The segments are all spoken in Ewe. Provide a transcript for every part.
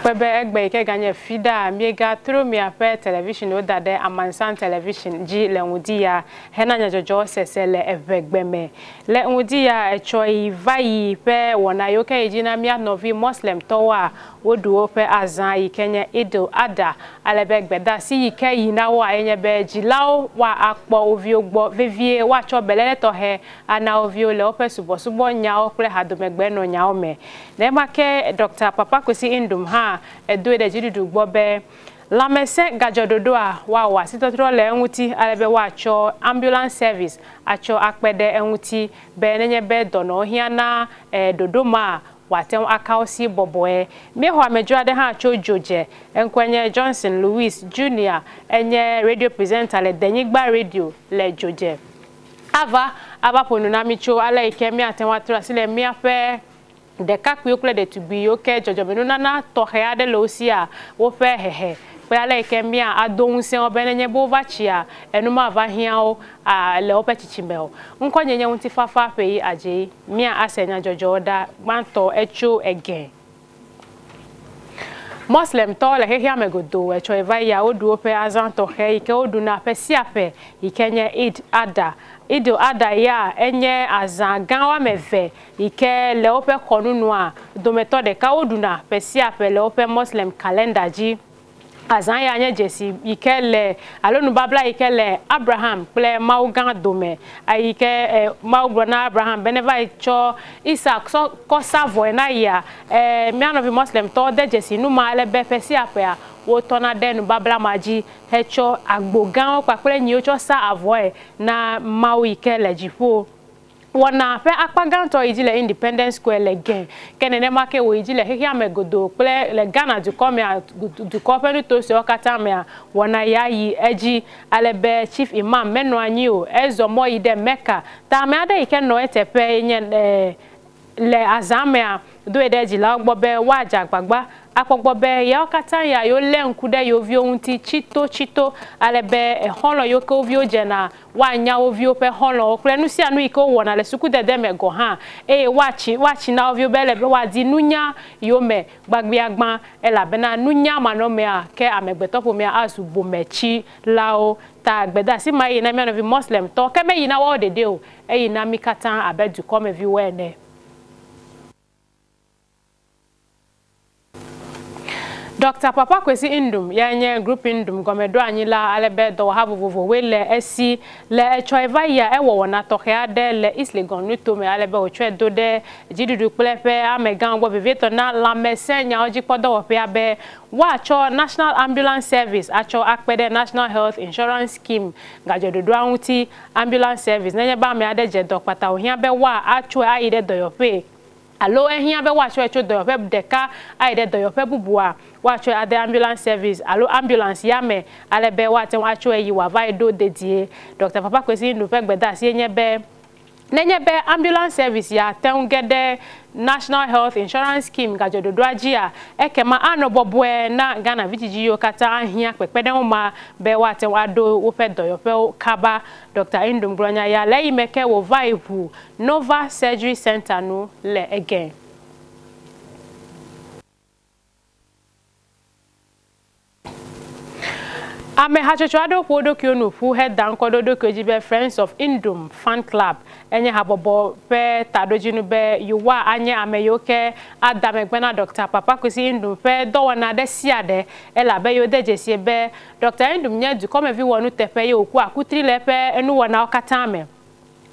Kpɔe be egbe yi ke ganye Fiɖa, míegatro miaƒe televisionwo da ɖe Amansan Television dzi le ŋdi ya hena nyadzɔdzɔ sese le Eʋegbe me. Le ŋdi ya etsɔ yi va yi ƒe wɔna yiwo ke yi dzi na mía nɔvi Moslemtɔwoa, woɖu woƒe azã yi ke nye Eid-ul-Adha ale be gbedeasi yi ke yi na woa ye nye be dzilawo woakpɔ wo viwo gbɔ vevie, woatsɔ beléle tɔxɛ ana wo viwo le woƒe subɔsubɔ nyawo kple hadomegbenɔnyawo me. Nenema ke Ɖɔkta Papa Kwesi Nduom hã edoe ɖe dziɖuɖu gbɔ be lãmesẽ gadzɔɖoɖoa woawɔ asitɔtrɔ le eŋuti ale be woatsɔ ambulance service atsɔ akpe ɖe eŋuti be nenye be dɔnɔwo hiã na ɖoɖo maa, wòate ŋu aka wo si bɔbɔe. Míexɔ amedzro aɖe hã tso Dzodze. Eŋkɔe nye Johnson Louis Junior. Enye radio presenter le Denyigba Radio le Dzodze. Ava ava ƒo nu na mí tso ale yi ke míate ŋu atrɔ asi le míaƒe ɖekakpuiwo kple ɖetugbui yiwo ke dzɔdzɔmenunana tɔxɛ aɖe le wo sia woƒe hehe kple ale yi ke mía ado ŋusẽ wo be nenye be wova tsia, enu mava hiã wo le woƒe tsitsime o. Ŋkɔnye nye Ŋutifafa Ƒeyi Adjei. Mía ase nyadzɔdzɔwo ɖa gbãtɔ etso ege. Moslemtɔwo le xexea me godoo etsɔe va yia woɖu woƒe azã tɔxɛ yi ke woɖuna ƒe sia ƒe yi ke nye Eid Adha. Eid Adha ya enye azã gã woame eve yi ke le woƒe xɔnunua dometɔ ɖeka woɖuna ƒe sia ƒe le woƒe Moslem kalɛnda dzi. Azã ya nye dzesi yi ke le alo nubabla yi ke le Abraham kple Mawu gã dome. Yi ke Mawu gblɔ na Abraham be neva yi tsɔ Isak sɔ kɔ sa vɔe na yea. Mía nɔvi Moslemtɔwo de dzesi nu ma ale be ƒe sia ƒea wotɔna ɖe nubabla ma dzi hetsɔ agbo gãwo kpakple nyiwo tsɔ sa avɔe na Mawu yi ke le dziƒo. Wɔna ƒe akpa gãtɔ yi dzi le Independence Square le Gɛn, ke nenema ke wòyi dzi le xexea me godoo kple le Ghana dukɔ mea, dukɔ ƒe nuto siawo katã mea, wɔna ya yi edzi ale be Chief Imam menɔ anyi o, ezɔ mɔ yi ɖe Mecca. Ta ame aɖe yi ke nɔ eteƒe ye nye le azã mea, doe ɖe dzilawo gbɔ be woadze agbagba akpɔ gbɔ be yeawo katã ya yewolé ŋku ɖe yewo viwo ŋuti tsitotsito ale be exɔlɔ̃ yiwo ke wo viwo dzena Woanya wo viwo ƒe xɔlɔ̃wo kple nu sia nu yi ke wowɔna le sukudede me gɔ̃ hã, eye woatsi woatsi na wo viwo be ele be woadi nunya yome gbagbiagbã, elabena nunya manɔmea ke amegbetɔƒomea azu bometsilawo. Ta gbedeasi ma yi na mía nɔvi Moslemtɔwo, ke meyi na woawo ɖeɖe o, eyi na mí katã abe dukɔmeviwo ene. Ɖɔkta Papa Kwesi Nduom yae nye Group Nduom gɔmeɖoanyila ale be dɔwɔha vovovowoe le esi. Le etsɔe va yia, ewɔ wɔna tɔxɛ aɖe le East Legon nutome ale be wòtsɔe do ɖe dziɖuɖu kple eƒe amegãwo gbɔ vevietɔ na lãmesẽ nyawo dzikpɔdɔwɔƒea be woatsɔ National Ambulance Service atsɔ akpe ɖe National Health Insurance Scheme gadzɔɖoɖoa ŋuti. Ambulance Service nenye be ame aɖe dze dɔ kpata wòhiã be woatsɔe ayi ɖe dɔyɔƒee. Alo ehiã be woatsɔe tso dɔyɔƒe ɖeka ayi ɖe dɔyɔƒe bubua, woatsɔe ade ambulance service alo ambulance ya me ale be woate ŋu atsɔe yi wòava yi ɖo dedie. Ɖɔkta Papa Kwesi Ndu ƒe gbedeasie nye be, Nenye be ambulance service ya te ŋu ge ɖe National Health Insurance Scheme gadzɔɖoɖoa dzia, ekema anɔ bɔbɔe na Ghana vidzidzi yiwo katã ahiã kpekpeɖeŋu ma be woate ŋu aɖo woƒe dɔyɔƒewo kaba. Ɖɔkta Nduom gblɔ nya ya le eyime ke wòva yi ʋu Nova Surgery Center nu le ege. Ame hatsotso aɖewo ƒo wo ɖokuiwo nu ƒu heda ŋkɔ ɖe wo ɖokuiwo dzi be Friends of Nduom Fan Club. Enye habɔbɔ ƒe taɖodzinu be yewoa anye ame yiwo ke ada megbe na Ɖɔkta Papa Kwesi Nduom ƒe dɔwɔna ɖe sia ɖe elabe yewode dzesie be Ɖɔkta Nduom nye dukɔmevi wɔnuteƒe ye wòkua kutri le eƒe nuwɔnawo katã me.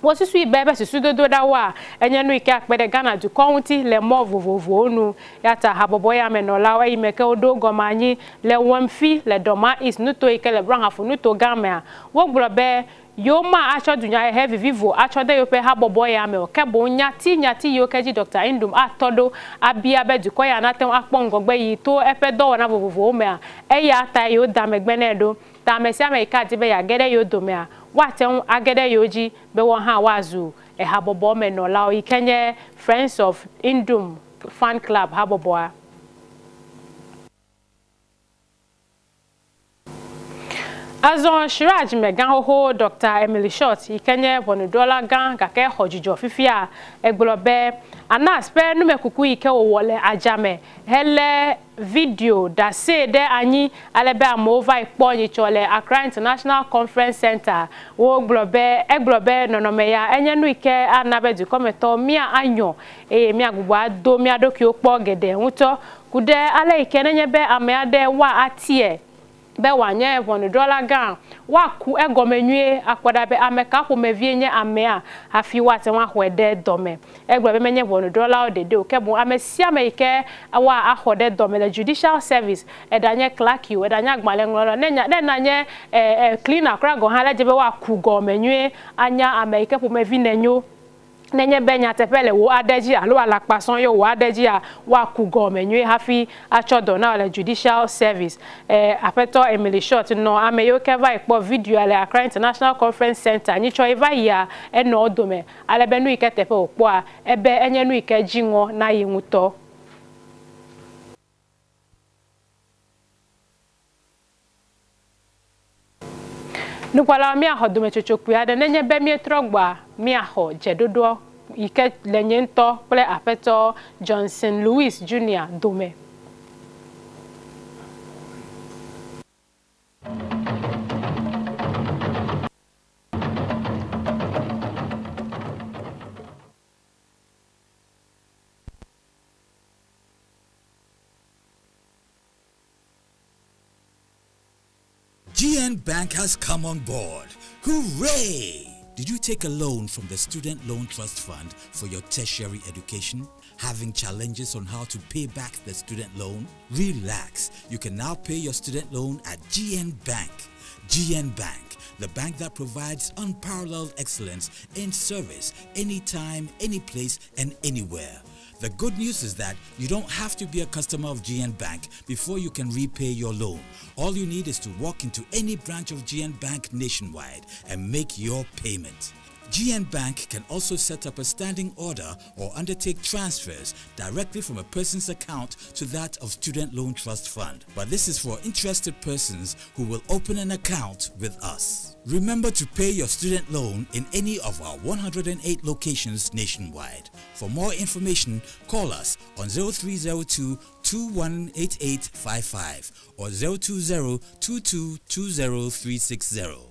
Wosusui be eƒe susudodoɖawoa enye nu yi ke akpe ɖe Ghana dukɔ ŋuti le mɔ vovovowo nu. Eya ta habɔbɔ ya me nɔlawo eyime ke woɖo wo gɔme anyi le Wemfi le Dormaa East nuto yi ke le Brong-Ahafo nuto gã mea, wogblɔ be yewoma atsɔ dunyahehe vivivo atsɔ de yewoƒe habɔbɔ ya me o, ke boŋ nyati nyati yiwo ke dzi Ɖɔkta Nduom atɔ ɖo abia be dukɔ ya nate ŋu akpɔ ŋgɔgbe yiyi to eƒe dɔwɔna vovovowo mea, eya tae yewoda megbe nɛ ɖo. Ta ame sia ame yi ke adi be yeage ɖe yewo domea, woate ŋu age ɖe yewo dzi be woawo hã woazu ehabɔbɔ me nɔlawo yi ke nye Friends of Nduom Fan Club habɔbɔa. Azɔ CHRAJ megã xoxo Dr. Emily Short yi ke nye ʋɔnudrɔ̃la gã gake xɔ dzudzɔ fifia egblɔ be Anas ƒe numekuku yi ke wòwɔ le adzame hele video ɖase ɖe anyi ale be amewo va yi kpɔ nyitsɔ le Accra International Conference Center wogblɔ be egblɔ be nɔnɔme ya enye nu yi ke ana be dukɔmetɔwo mía anyɔ eye míagbugbɔ ado mía ɖokuiwo kpɔ geɖe ŋutɔ ku ɖe ale yi ke nenye be ame aɖe woa atie be wòanye ʋɔnudrɔ̃la gã woaku egɔme nyuie akpɔ ɖa be ame ka ƒomevie nye amea hafi woate ŋu axɔe ɖe dɔme. Egblɔ be menye ʋɔnudrɔ̃lawo ɖeɖe o ke boŋ ame sia ame yi ke woa axɔ ɖe dɔme le judicial service eɖanye clerk o eɖanye agbalẽŋlɔla ne nya ne nanye cleaner kura gɔ̃ hã le dze be woaku gɔme nyuie anya ame yi ke ƒomevi nenyo nenye be nyateƒe le wò aɖe dzi alo alakpasɔ ye wò aɖe dzia woaku gɔme nyuie hafi atsɔ dɔ na wò le judicial service. Aƒetɔ Emily Short nɔ ame yiwo ke va yi kpɔ video le Accra International Conference Center nyitsɔ yi va yia enɔ wo dome ale be nu yi ke teƒe wòkpɔa ebe enye nu yi ke dzi ŋɔ na yi ŋutɔ. Nukpɔlawo míaxɔ dometsotso kpui aɖe nenye be míetrɔ gbɔa míaxɔ dzeɖoɖoa yi ke le nye ŋutɔ kple aƒetɔ Johnson Louis Jr. dome. GN Bank has come on board. Hooray! Did you take a loan from the Student Loan Trust Fund for your tertiary education? Having challenges on how to pay back the student loan? Relax. You can now pay your student loan at GN Bank. GN Bank, the bank that provides unparalleled excellence in service anytime, any place, and anywhere. The good news is that you don't have to be a customer of GN Bank before you can repay your loan. All you need is to walk into any branch of GN Bank nationwide and make your payment. GN Bank can also set up a standing order or undertake transfers directly from a person's account to that of Student Loan Trust Fund. But this is for interested persons who will open an account with us. Remember to pay your student loan in any of our 108 locations nationwide. For more information, call us on 0302 218855 or 020 2220360.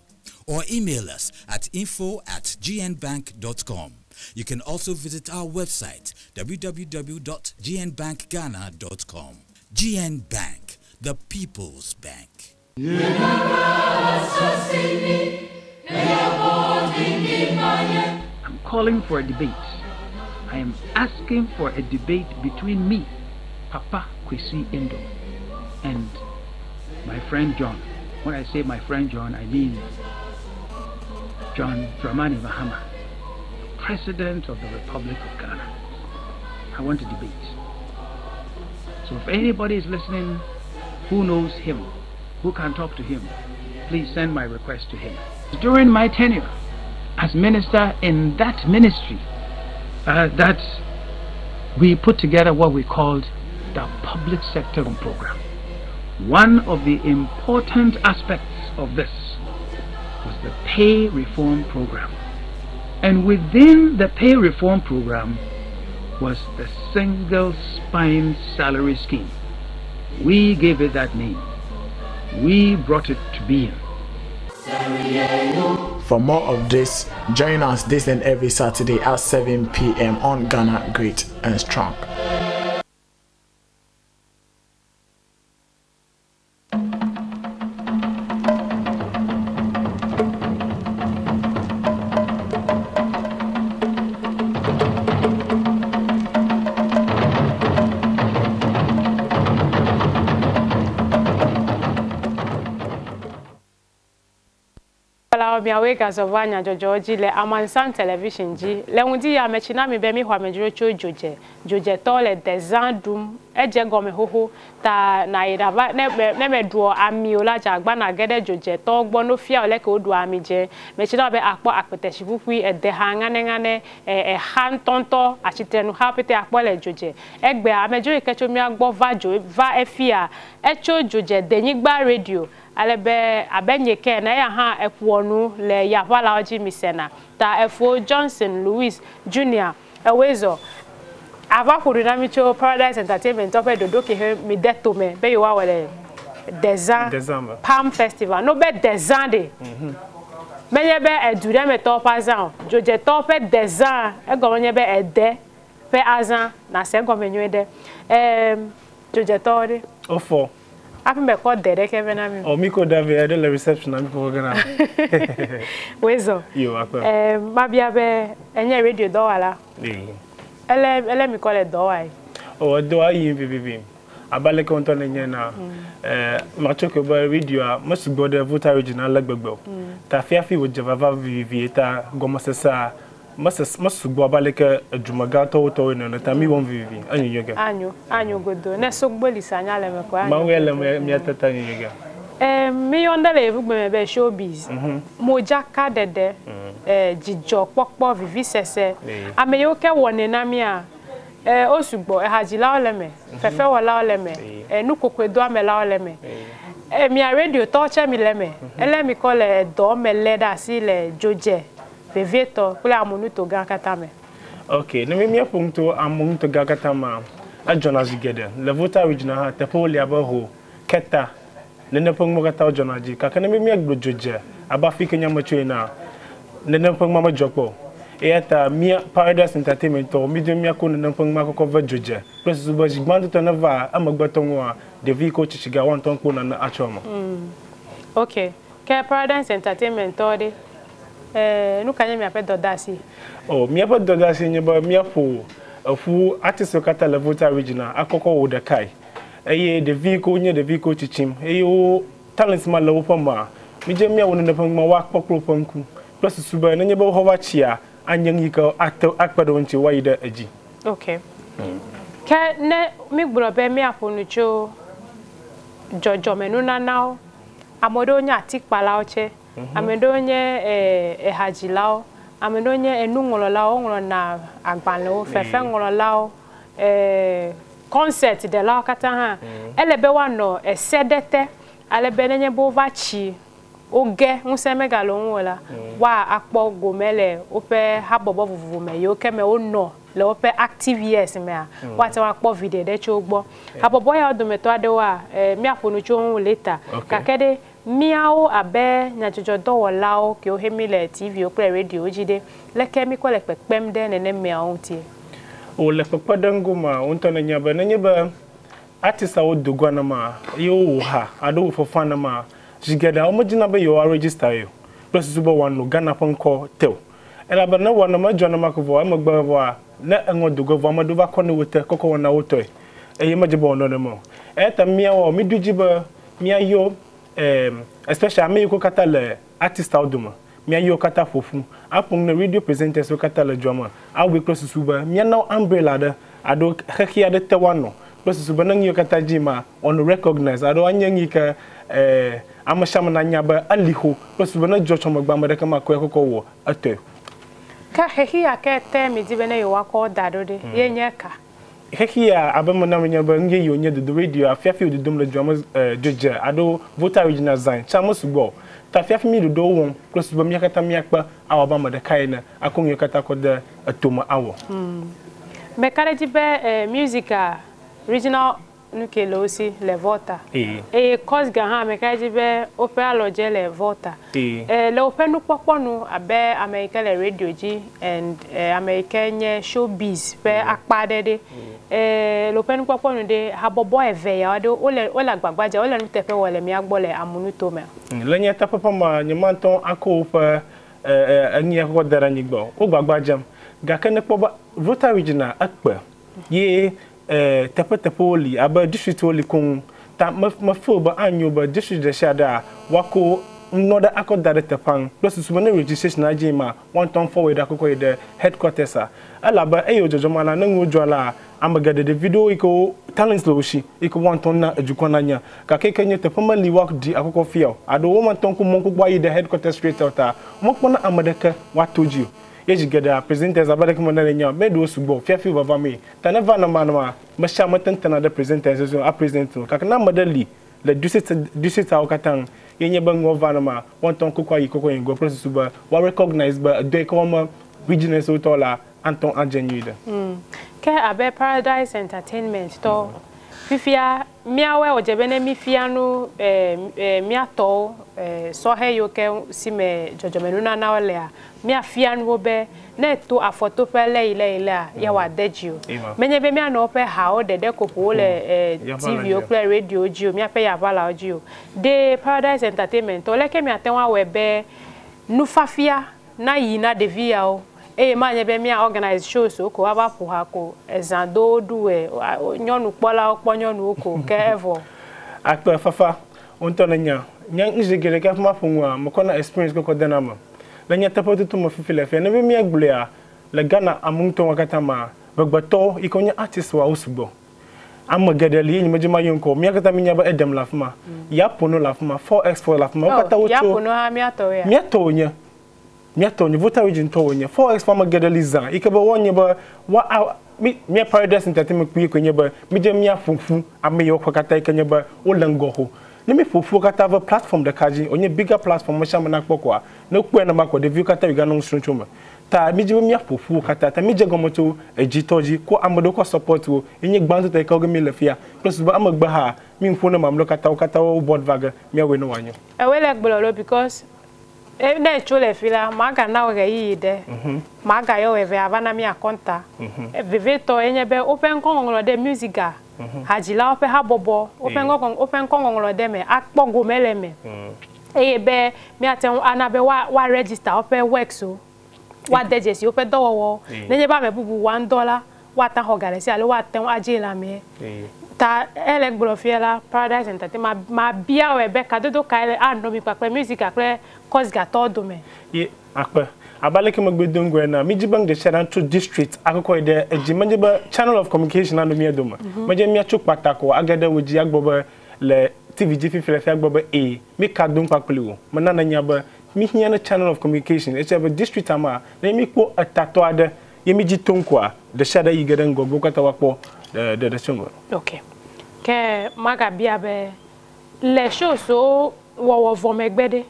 Or email us at info@gnbank.com. You can also visit our website www.gnbankghana.com. GN Bank, the People's Bank. I'm calling for a debate. I am asking for a debate between me, Papa Kwesi Nduom, and my friend John. When I say my friend John, I mean John Dramani Mahama, President of the Republic of Ghana. I want a debate. So if anybody is listening who knows him, who can talk to him, please send my request to him. During my tenure as minister in that ministry, that we put together what we called the Public Sector Program. One of the important aspects of this was the pay reform program. And within the pay reform program was the single spine salary scheme. We gave it that name. We brought it to being. For more of this, join us this and every Saturday at 7 p.m. on Ghana Great and Strong. Miawoe gazɔ va nyadzɔdzɔwo dzi le Amansan Television dzi. Le ŋdi ya me tsi na mi be mi xɔ amedzro tso dzodze. Dzodzetɔwo le dezã ɖum. Edze gɔme xoxo ta na yi ɖava ne ne meɖuɔ ami o la dze agba na ge ɖe dzodzetɔwo gbɔ no fia wo leke woɖua ami dze. Metsi na be akpɔ akpetesi ƒuƒui edeha ŋaneŋane exa ŋutɔŋutɔ atsitrenuxawo pete akpɔ le dzodze. Egbea amedzo yi ke tso mía gbɔ va dzo va efia etso dzodze denyigba radio ale be abe nye ke ene eya hã eƒoa nu le yaʋalawo dzi misena. Ta efo Johnson Louis Junior ewoe zɔ ava ƒo ɖi na mi tso Paradise Entertainment ƒe ɖoɖo ke he mi de tome be yewoawɔ le Deza Palm Festival. No be Deza ɖe. Menye be edu ɖe me tɔwo ƒe azã o. Dzodzetɔwo ƒe Deza egɔme nye be ede ƒe azã na se egɔme nyuie ɖe. Dzodzetɔwo ɖe. Wofɔ. Hafi mekɔ de ɖeke vɛ na mi. Oh, mi ko da vɛ ɖe le reception na mi kɔ gana. Woezɔ. Yo, akpe. Mabia be enye radio dɔwɔla. Ele ele mi kɔ le dɔ wa yi. Oh, edɔ ayi vivivi. Abe aleke ŋutɔ ne nye na. Matsɔ ke be radioa mesugbɔ ɖe Volta region ale gbegbe o. Ta fiafi wòdze vava vivivi ta gɔmesesea mesugbɔ abe aleke edumegãtɔwo tɔwo ene ta mi wɔm vivivi enyo nyuie ge. Anyo, anyo godo. Ne sogboli sa nya le me ko anyo. Mawu ya le mía tata nyuie ge. Mi yɔ ŋɖe le yevugbe me be showbiz. Modzaka ɖeɖe, dzidzɔkpɔkpɔ, vivisese. Ame yiwo ke wɔnɛ na mía, wo sugbɔ, ehadzilawo le me, fefewɔlawo le me, nukokoedoamelawo le me. Mia radio tɔwo tse mi le me. Ele mi kɔ le edɔ me lé ɖe asi le dzodze vevietɔ kple amunuto gã katã me. Ok, ne mi míaƒo nu tso amunuto gã katã mea, edzɔna zi geɖe. Le Volta region hã, teƒewo li abe Ho, Keta, nene ƒe nuwo katã wodzɔna dzi. Gake ne mi míagblɔ dzodze abe afi ke nye ame tso enea, nene ƒe nua medzɔ kpɔ o. Eya ta mía Paradise Entertainment tɔwo mídi be míako nene ƒe nua kɔkɔ ve dzodze kple susu be zi gbãtɔtɔ ne va emegbetɔ ŋua, ɖevi yi ke wotsitsi ga woa ŋutɔ kpɔ nane atsɔ eme. Ok, ke Paradise Entertainment tɔwo ɖe, nu ka nye miaƒe dɔdeasi? Oh, míaƒe dɔdeasi nye be míaƒo eƒu artistwo katã le Volta region akɔkɔ wo ɖekae. Eye ɖevi yi ke wonye ɖevi yi ke wotsitsim eye wo talent ma le woƒe mea, mídze míawɔ nene ƒe numa woakpɔ kple woƒe ŋku kple susu be nenye be woxɔ va tsia, anye nu yi ke ate akpe ɖe wo ŋuti woayi ɖe edzi. Ok. Ke ne mígblɔ be míaƒo nu tso dzɔdzɔmenunanawo, ame ɖewo nye atikpalawo tse, ame ɖewo nye ehadzilawo, ame ɖewo nye enuŋlɔlawo, woŋlɔna agbalẽwo, fefeŋlɔlawo, concert ɖelawo katã hã, ele be woanɔ ese ɖe te ale be nenye be wova tsi woge ŋusẽ megale wo ŋu o la, woa akpɔ gome le woƒe habɔbɔ vovovo me yiwo ke me wonɔ le woƒe active years mea, woate ŋu akpɔ viɖe ɖe tso wo gbɔ. Habɔbɔ yawo dometɔ aɖewoa, míaƒo nu tso wo ŋu later. Gake ɖe míawo abe nyadzɔdzɔdɔwɔlawo kewo he mí le TV-wo kple radio-wo dzi ɖe, leke míkɔ le kpekpem ɖe nenemeawo ŋutie? O le kpekpeɖeŋu mea, wo ŋutɔ nenya be nenye be artistawo do go anema eye wowɔ ha alo wowɔ fefe anema, zi geɖea womedina be yewoa register ye o kple susu be woano Ghana ƒe ŋkɔ te o. Elabe ne wɔ nema edzɔ nema ko vɔ emegbe vɔa ne eŋɔ do go vɔ ame ɖewo va kɔ ne wo te kɔkɔ wɔna wo tɔe eye medze be wòanɔ nenema o. Eya ta míawoa míɖo dzi be míayɔ especially ame yiwo katã le artistawo dome, míayɔ wo katã ƒo ƒu aƒo nu ne radio presenters wo katã le dua me awɔe kple susu be míana wo umbrella aɖe alo xexi aɖe te woanɔ kple susu be ne nu yiwo katã dzi ma woanɔ recognize alo anye nu yi ke ame sia ame nanya be eli xo kple susu be ne dzɔ tsɔ megbe ame ɖeke makɔe kɔkɔ wɔ etɔe o. Ke xexi ya ke te midi be ne yewoakɔ da ɖo ɖe, ye nye ka? Xexi ya abe me na menye be nu yeye wònye dodo radio fiafi wòdodom le dua me dzodze alo Volta regional zãe tsã mesugbɔ o. Ta fiafi mí ɖoɖowo wɔm kple susu be mía katã míakpe awɔ abe ame ɖeka ene akɔ nu yiwo katã kɔ de etome awɔ. Meka ɖe edzi be music-a regional nu ke le wo si le Volta. Eye Cosga hã meka ɖe edzi be woƒe alɔdze le Volta. Le woƒe nukpɔkpɔ nu abe ame yi ke le radio dzi and ame yi ke nye showbiz ƒe akpa aɖe ɖe, le woƒe nukpɔkpɔ nu ɖe, habɔbɔ eve yawo ɖe wole wole agbagba dzem, wole nuteƒe wɔm le mía gbɔ le amunuto mea? Le nyateƒe mea, nyemate ŋu akɔ woƒe enu ya kɔkɔ da ɖe anyigba o. Wo gbagba dzem. Gake ne ekpɔ be Volta region-a ekpe ye teƒeteƒewo li abe districtwo li koŋ. Ta me me feel be anyo be district ɖe sia ɖea woako nunɔ ɖe akɔ da ɖe teƒea ŋu kple susu be ne registration dzi yima woa ŋutɔ forward akɔkɔ yi ɖe headquarters-a. Elabe eye wòdzɔdzɔm alea ne nuwo dzɔ alea Ame geɖe ɖevi ɖewo yi ke wo talent le wo si yi ke woa ŋutɔ na edukɔ na nya gake yi ke nye teƒe meli woaɖi akɔkɔ fia o alo wo ŋutɔ ŋku mɔ gbogbo ayi ɖe headquarters straight out ta womekpɔna ame ɖeke woato dzi o. Ye zi geɖea presenters abe ɖeke me ne le nya me ɖewo sugbɔ fiafi vava mee ta ne va nɔma nɔma me sia ame te ŋu tena ɖe presenters dzi a present o gake ne ame ɖe li le districtawo katã ye nye be nuwo va nɔma woa ŋutɔ ŋku kɔ ayi kɔkɔ yi ŋgɔ kple susu be woa recognize be edɔ yi ke wɔm regions wo tɔ la antɔ adze nyuie ɖe. Ke abe Paradise Entertainment tɔ fifia míawoe wòdze be ne mífia nu míatɔwo sɔhɛ yiwo ke si me dzɔdzɔmenunanawo lea, míafia nu wo be ne eto afɔtoƒe lé yi lé yi lea, ya wòade dzi o. Menye be míanɔ woƒe hawo ɖeɖe ko ƒo wo le TV-wo kple radio dzi o, míaƒe yaʋalawo dzi o. Ɖe Paradise Entertainment tɔ, leke miate ŋu awɔe be nufafia nayi na ɖevi yawo eye manye be mía organize shows wo ko woava ƒo ha ko ezã do wo ɖu ɛ nyɔnukpɔlawo kpɔ nyɔnuwo ko ke evɔ. Akpe fafa wo ŋutɔ ne nya nye ŋzi geɖe ke hafi maƒo nua mekɔna experience kɔkɔ dena me le nyateƒe tutu me fifi le fia ne be míagblɔea le Ghana ame ŋutɔwo katã ma ʋegbetɔwo yi ke wonye artist woawo sugbɔ. Ame geɖe li ye nye medze mayɔ ŋkɔ o. Mía katã míenya be Edem le afi ma, Yapono le afi ma, 4x4 le afi ma. Wo katã wotso. Yapono hã mía tɔwoe ya? Mía tɔ wonye. Mía tɔ wonye. Volta Region tɔ wonye. 4x4 ame geɖe li zã yi ke be woanye be woa a mi mía Paradise Entertainment kpuie koe nye be mídze míaƒo ƒu ame yiwo ƒe katã yi ke nye be wole ŋgɔ xo. Ne míƒo ƒu wo katã va platform ɖeka dzi wònye bigger platform ame sia ame nakpɔ koa, ne wokpɔe nenema koa ɖeviwo katã woganɔ nu srɔ̃m tso eme. Ta mídzi be míaƒo ƒu wo katã. Ta mídze egɔme tso edzitɔ dzi ko ame ɖewo kɔ support wo. Ye nye gbãtɔ ta yi ke wɔ ge míle fia. Kple susu be emegbe hã mí ŋu ƒo ne mamlɛwo katã wo katã wo board va ge míawɔe ne wòanyo. Ewɔe le gblɔ ɖo because ne etso le fi la, magana wò ɣeyiɣi ɖe. Magayɔ wò eve ava na mí akɔnta. Vevitɔ ye nye be woƒe ŋkɔŋɔŋlɔ ɖe musica, hadzilawo ƒe habɔbɔ, woƒe ŋkɔ woƒe ŋkɔŋɔŋlɔ ɖe eme akpɔ gome le eme. Eye be míate ŋu ana be woa woa register woƒe works wo, woade dzesi woƒe dɔwɔwɔwo. Nenye be ame bubu wɔa ŋdɔ la, woate ŋu axɔ ga ɖe sia alo woate ŋu adzee le amee. Ta ele gblɔ fia la, Paradise Entertainment mabia wɔe be kadodo kae le anɔ mi kpakple musica kple Kɔsigatɔwo dome. Ye akpe. Abe aleke megbe do ŋgɔe enea, mídi be nu ɖesiaɖe natso district akɔkɔ yi ɖe edzi. Menye be channel of communication nanɔ mía dome. Menye míatso kpata ko age ɖe wo dzi agblɔ be le TV dzi fifi le fia agblɔ be ee, mí ka dom kpakpli wò. Mena nènya be míhiã ne channel of communication. Esia be district mea, ne míkpɔ etatɔ aɖe ye mídzi tom koa, ɖesiaɖe yi ge ɖe ŋgɔgbe wo katã woakpɔ ɖeɖe tso eme. Ok. Ke magabia be le shows wo wɔwɔ vɔ megbe ɖe,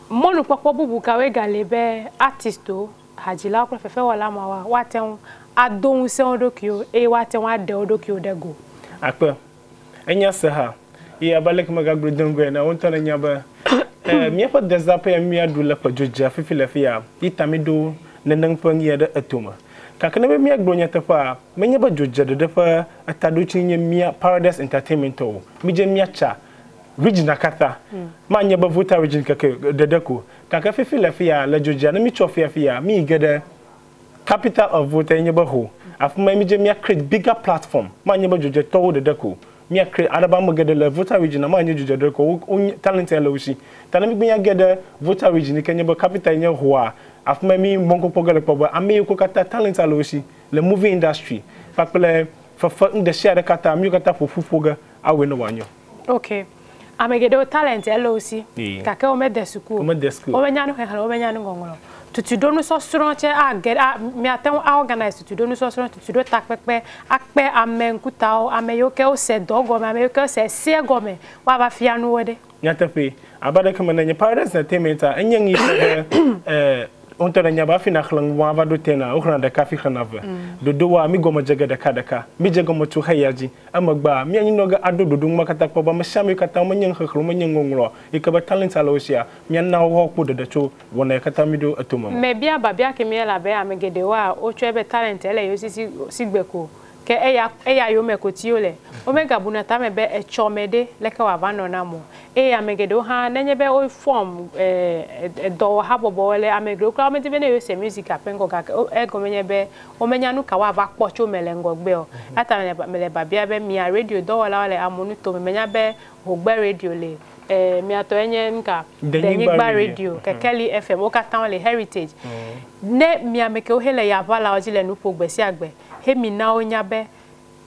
mɔnukpɔkpɔ bubu kawoe gali be artistwo, hadzilawo kple fefewɔla mawoa, woate ŋu ado ŋusẽ wo ɖokuiwo eye woate ŋu aɖe wo ɖokuiwo ɖe go? Akpe. Enya se ha. Eye abe aleke megagblɔe do ŋgɔe ene, wò ŋutɔ nènya be míaƒe dezã ƒe ya míaɖu le ƒe dzodzea fifi le fiya, yi ta míɖo nenem ƒe ŋuya ɖe etome. Gake ne be míagblɔ nyateƒea, menye be dzodze ɖeɖe ƒe etaɖodzinu nye mía Paradise Entertainment tɔ o. Mídze míatsa region-a katã. Manye be Volta region keke ɖeɖe ko. Gake fifi le fiya, le dzodzea, ne mítsɔ fia fiya, míyi ge ɖe capital of Volta ye nye be Ho. Afi ma ye mídze mía create bigger platform. Manye be dzodzetɔwo ɖeɖe ko. Mía create, ale be ame geɖe le Volta region-a manye dzodze ɖeɖe ko o. Wo, talent ya le wo si. Ta ne mígbe míage ɖe Volta region yi ke nye be capital ye nye Hoa, afi ma ye mí mɔkpɔkpɔ ge le kpɔ be ame yiwo katã talent le wo si le movie industry kpakple fefe nu ɖe sia ɖe katã, míwo katã ƒo ƒu ƒo ge awɔe ne wòanyo. Ok. Ame geɖewo talent ele wo si gake womede suku o. Womede suku o. Womenya nuxexlẽ, womenya nuŋɔŋlɔ. Tutuɖonusɔsrɔ̃ tsɛ age a miate ŋu a organize tutuɖonusɔsrɔ̃, tutuɖo takpekpe, akpe ame ŋkutawo, ame yiwo ke wose dɔ gɔme, ame yiwo ke wose eseɛ gɔme, woava fia nu wo ɖe. Nyateƒee. Abe aleke me nenye Paradise Entertainment a, enye nu yi ke be eh, wo ŋutɔ nènya be hafi nàxlẽ nu ava ɖo tena, woxlẽna ɖeka hafi xlẽna eve. Ɖoɖowoa, mí gɔme dze ge ɖekaɖeka. Mídze egɔme tso xeya dzi. Emegbea, míanyi nɔ ge aɖo ɖoɖo ŋuma katã kpɔ be ame sia ame yiwo katã womenye nuxexlẽ, womenye nuŋɔŋlɔ yi ke be talent le wo sia, míana wo woakpɔ ɖeɖe tso wɔna yi katã míɖo etome me. Mebia biabia kemi elabe ame geɖewoa, wotsɔe be talent ele yewo si sigbe ko ke eya eya yome ko ti wole. Womegabuna tame be etsɔme ɖe leke wòava nɔ nam o. Eye ame geɖewo hã nenye be wo form edɔwɔhabɔbɔwo le ame geɖewo kura womedi be ne yewose music ƒe ŋkɔ gake egɔme nye be womenya nu ka woava kpɔ tso eme le ŋgɔgbe o. Eya ta mele biabia be mia radio dɔwɔlawo le amewo nutome menya be Hogbe radio le mia tɔe nye nuka? Denyigba radio, Kekeli FM, wo katã wole Heritage. Ne mia ame kewo hele yaʋalawo dzi le nu ƒo gbe sia gbe. He mi na wonya be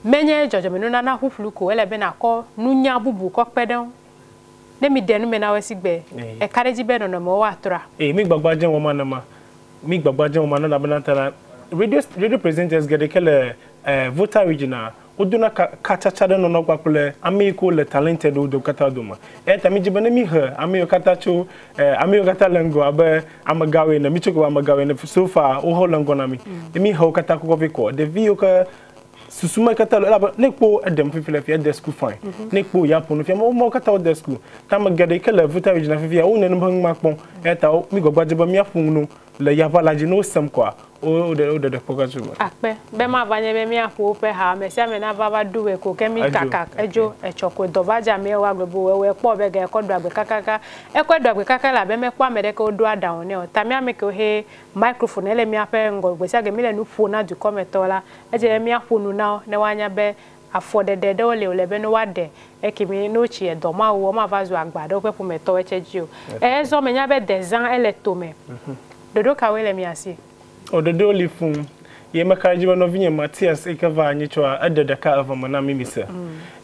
menye dzɔdzɔmenunana ƒuƒlu ko ele be nakɔ nunya bubu kɔ kpe ɖe ŋu. Ne mi ɖe nume na wo esi gbe, eka ɖe edzi be nɔnɔmewo atrɔa? Eye mi gbagba dze wɔma nema, mi gbagba dze wɔma nana bena ta la, radio presenters geɖe ke le Volta region a, wodona katsatsa ɖe nɔnɔ kpakple ame yi ke wole talented wo katã dome. Eya ta mi dzi be ne mi he ame yiwo katã tso ame yiwo katã le ŋgɔ abe amegãwoe ene, mi tso ko amegãwoe ene, so far wohɔ le ŋgɔ na mi. Ne mi he wo katã kɔkɔ vɛ kɔ, ɖevi yiwo ke susu me katã le, elabe ne kpo eɖem fifi le fia, ede school fine. Ne kpo ya ƒo nu fia, wo katã wode school. Ta ame geɖe yi ke le Volta region fifia, wo nene be numa kpɔm. Eya ta mi gbagba dze be míaƒo nu le yaʋa la dzi, ne wosem kɔa, wo ɖeɖe kpɔ ge tso me. Akpe be mava nye be míaƒo woƒe ha, ame sia ame nava va ɖu ɣe ko ke mi kaka edzo etsɔ ko dɔ va dze amewo woagblɔ be wòewɔe kpɔ be ga ekɔ ɖu agbe kakaka. Ekɔe ɖu agbe kaka elabe mekpɔ ame ɖeke woɖo aɖaŋu nɛ o. Ta mía ame kewo he microphone ele míaƒe ŋgɔ gbe sia gbe míle nu ƒo na dukɔmetɔwo la, edze be míaƒo nu na wo ne woanya be afɔɖeɖe ɖewo li wòle be ne woaɖe ekemi ne wotsi edɔ mawu womava zu agba ɖe woƒe ƒometɔwo etse dzi o. Ezɔ menya be dezã ele tome. Ɖoɖo kawoe le mia si? O ɖoɖowo li fũu. Ye meka ɖe edzi be nɔvinye Matias yi ke va anyi tsɔa, eɖe ɖeka eve me na mí mise.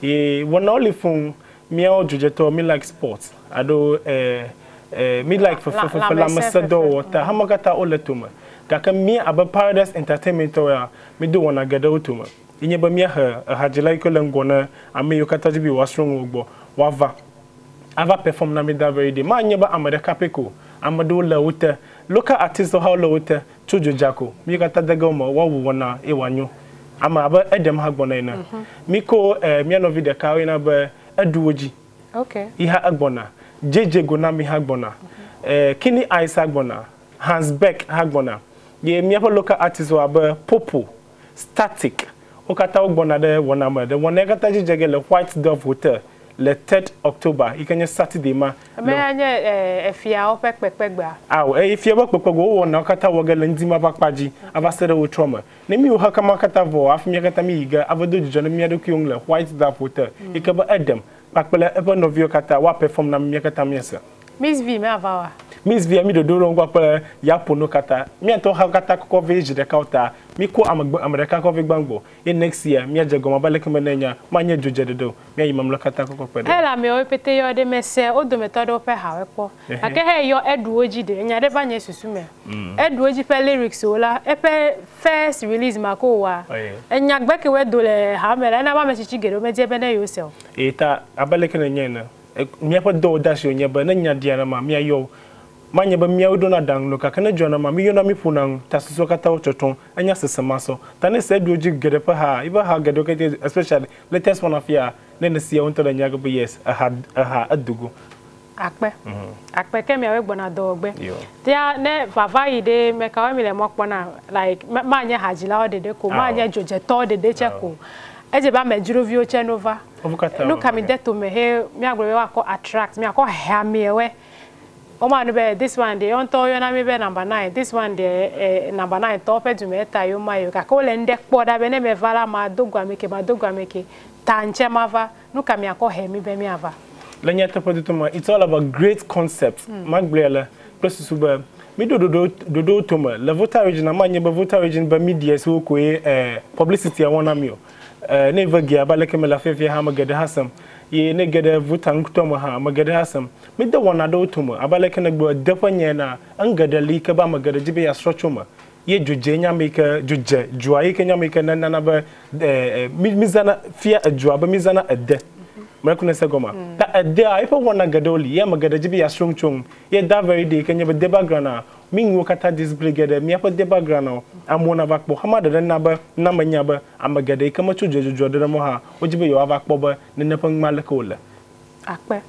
Ye wɔnawo li fũu. Míawo dzodzetɔwo mí like sport alo mí like fefefefe, lãmesẽdɔwɔwɔ ta hame katã wole tome. Gake mí abe Paradise Entertainment tɔwo ya, mído wɔna geɖewo tome. Ye nye be míahe ehadzila yi ke le ŋgɔ na ame yiwo katã dzi be yewoasrɔ̃ nu wo gbɔ woava ava perform na mí that very day. Manye be ame ɖeka pɛ ko o, ame ɖewo le wo te. Local artists hã wole wo te tso dzodza ko. Mí katã de ge wo me woawu wɔna ye wòanyo. Ame abe Edem hã gbɔna ene. Míko mía nɔvi ɖeka woyɔna be Eɖu wo dzi. Yi hã egbɔna. JJ Gonami hã gbɔna. Kini Ice hã gbɔna. Hans Beck hã gbɔna. Ye míaƒe local artists wo abe Popo, Static, wo katã wogbɔna ɖe wɔna me. Ɖe wɔna ya katã dzi dze ge le White Dove Hotel le 3rd October yi ke nye Saturday ma. Eme ya nye efiawo ƒe kpekpegbea? Ao, eye fiawo ƒe kpekpegbe wo wɔnawo katã wɔ ge le ŋdi ma ƒe akpa dzi ava se ɖe wotrɔ me. Ne mi wɔ xexea ma katã vɔ hafi mía katã mi yi ge ava do dzidzɔ ne mía ɖokuiwo ŋu le White Dove Hotel yi ke be Edem kpakple eƒe nɔviwo katã woa perform na mi mía katã míase. Miss V mava oa? Miss V mi ɖoɖo ɖe ŋgɔ kple yaƒonu katã. Mía ŋutɔ xewo katã kɔkɔ vɛ zi ɖeka o ta mi ko ame ame ɖeka kɔ vɛ gbãgbɔ ye next year míadze gɔme abe aleke me ne nya manye dzodze ɖeɖe o. Míayi mamlɛ katã kɔkɔ kpe ɖe. Hele amewo pete yɔ ɖe mese wo dometɔ aɖewo ƒe hawo kpɔ. Gake he yɔ eɖu wo dzi ɖe nya ɖe va nye susu me. Eɖu wo dzi ƒe lyrics wo la eƒe first release ma ko wɔa enya gbe ke woe do le ha me la ena be ame tsitsi geɖewo medie be ne yewo se o. Eye ta abe aleke nènya ene, míaƒe dɔwɔdeasi wònye be ne nya ɖia nama míayɔ wo. Manye be míawoe ɖona aɖaŋu loo gake ne edzɔ nama míyɔna mí ƒona nu ta susua katã wo tsɔtsrɔ̃ enya sese masɔ. Ta ne èse eɖu edzi geɖe ƒe ha, eƒe ha geɖewo kekeake especially latest one afia ne nèsia wo ŋutɔ ɖe nya ge be yes eha eha edo go. Akpe. Akpe ke miawoe gbɔna dɔwɔgbe. Tia ne vava yi ɖe mekawoe mi le mɔ kpɔ na like manye hadzilawo ɖeɖe ko, manye dzodzetɔwo ɖeɖe tse ko. Edze be amedzroviwo tse no va. Nu ka mi de tome he miagblɔ be woakɔ attract, miakɔ he amewoe. Womanu be this one ɖe yewo ŋutɔ woyɔna mi be number 9, this one ɖe number 9 tɔwo ƒe dume eta yewo ma yewo gake wole ŋɖe kpɔ ɖa be ne meva la mado go ame ke, mado go ame ke. Ta ŋtsɛ mava. Nu ka miakɔ he mi be miava? Le nyateƒe toto me, it's all about great concept. Magblɔe le kple susu be miɖo ɖoɖo ɖoɖowo tome. Le Volta region manye be Volta region be media siwo koe publicity wɔna na mi o. Ne eve ge abe aleke mele afiafia hã ame geɖe hã sem. Ye ne ge ɖe Volta ŋutɔ me hã ame geɖe hã sem. Mide wɔna ɖewo tome abe aleke negblɔ ede ƒe nya enea, enu geɖe li ke be ame geɖe dzi be yeasrɔ̃ tso eme. Ye dzodze nye ame yi ke dzodze dzoa yi ke nye ame yi ke nana be mi mizãna fia edzoa be mizãna ede. Mlɔeku ne se gɔmea. Ta edea eƒe wɔna geɖewo li ye ame geɖe dzi be yeasrɔ̃ nu tso ŋu. Ye that very day yi ke nye be deba grana mi nuwo katã display geɖe míaƒe deba grana amewo nava kpɔ. Xama ɖeɖe na be na menya be ame geɖe yi ke metso dzodzodzroa ɖe ɖe mɔ hã wodzi be yewoava kpɔ be nene ƒe numa leke wòle. Akpe.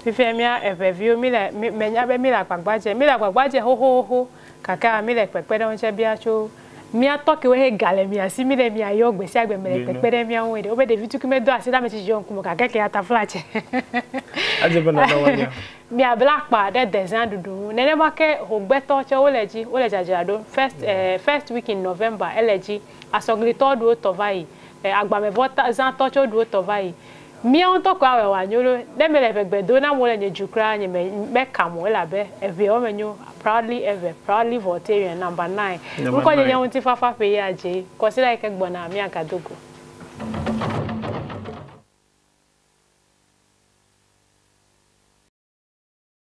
Fifia mía eʋeviwo mi le menya be mi le agbagba dze mi le agbagba dze xoxoxo gake mi le kpekpeɖeŋu tsɛ bia tso mía tɔ kewo he ga le mia si mi le mia yɔ gbe sia gbe me le kpekpe ɖe mía ŋu ɖe wobe ɖevi tukui medo asi ɖe ame tsitsi ŋkume gake ke ya tafla tse. Edze be nana woanya. Miabla akpa ɖe dezã ɖuɖu ŋu. Nenema ke hogbetɔ tsɛ wole dzi wole dzadzra ɖo first first week in November ele dzi. Asɔglitɔwo ɖu wotɔ va yi. Agbamevɔ zãtɔ tsɛ woɖu wotɔ va yi. Míawo ŋutɔ koe awɔe wòanyo ɖo. Ne mele ʋegbe do na amewo le nye dzu kura nye me mekam o elabe eʋeawo menyo. Proudly Ewe, Proudly Voltarian, number 9. Ŋkɔ nye nye Ŋutifafa ƒe ya dze. Kɔsiɖa yi ke gbɔna míagado go.